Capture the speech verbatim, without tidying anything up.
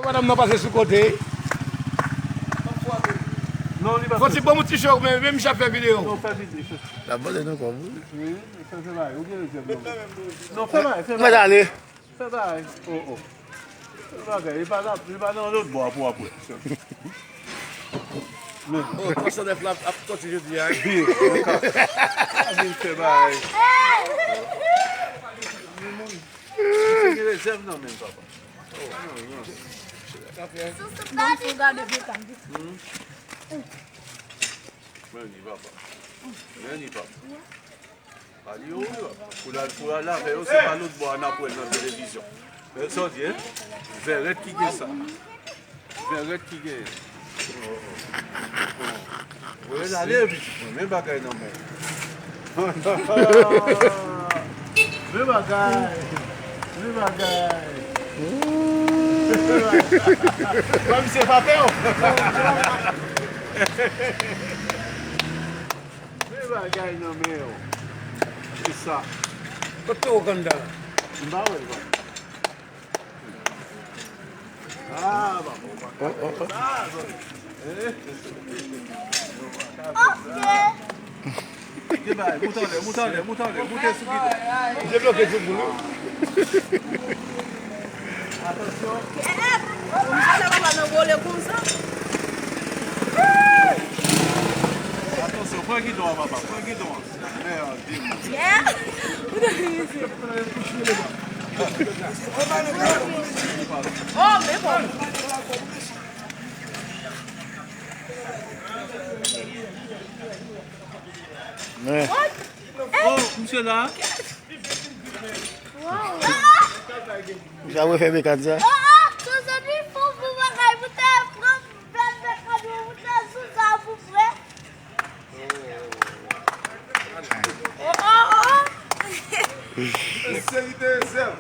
Madanm nan pase sou kote. Non, li pa fè. Fò ti bon, ti cho, men, men misye ap fè videyo. Non, fè videyo. L ap vòlè nan kòb, wi. Wi, fè, fè bagay. Ou gen rezèv, non. Non, fè bagay, fè bagay. Mwen ale. Fè bagay. Oh, oh. Fè bagay. Li pa la, li pa nan lòt bò a pou apre. Men. Oh, twa san nèf la ap sòti jodi a. Byen, ankò. Vin fè bagay. Misye gen rezèv nan men l, papa. Bon, pou gade vye tan. Men li, papa. Men li, papa. Pa li, wi, papa. Pou l al, pou l al avè yo, se pa lòt bò a n ap wè l nan televizyon. Men sa w di, en? Vèrèt ki gen sa. Vèrèt ki gen. Wè l ale, pitit mwen. Men bagay nan men. Men bagay. Men bagay. Wè misye pa pè w. Men bagay nan men w. Se sa. Kote w konn dan? M pa wè l, papa. Ah, papa. Oh, oh, oh. Ah, zòt. Eh? Ok. Ki bagay? Moute anlè, moute anlè, moute anlè, moute sou gidon. Debloke sou boul, wi. Atansyon. Misye ta papa nan vole konsa. Atansyon, pran gidon an, papa, pran gidon an. Mèdi. Yeah. Oh, men bon. Men. Oh, misye la. Wow. Misye ap refè mekan sa. Oh, oh, Suzanne, fò pou bagay pou te pran bèl mekan pou te sou sa pou frè. Oh, oh, oh. Seri de rezèv.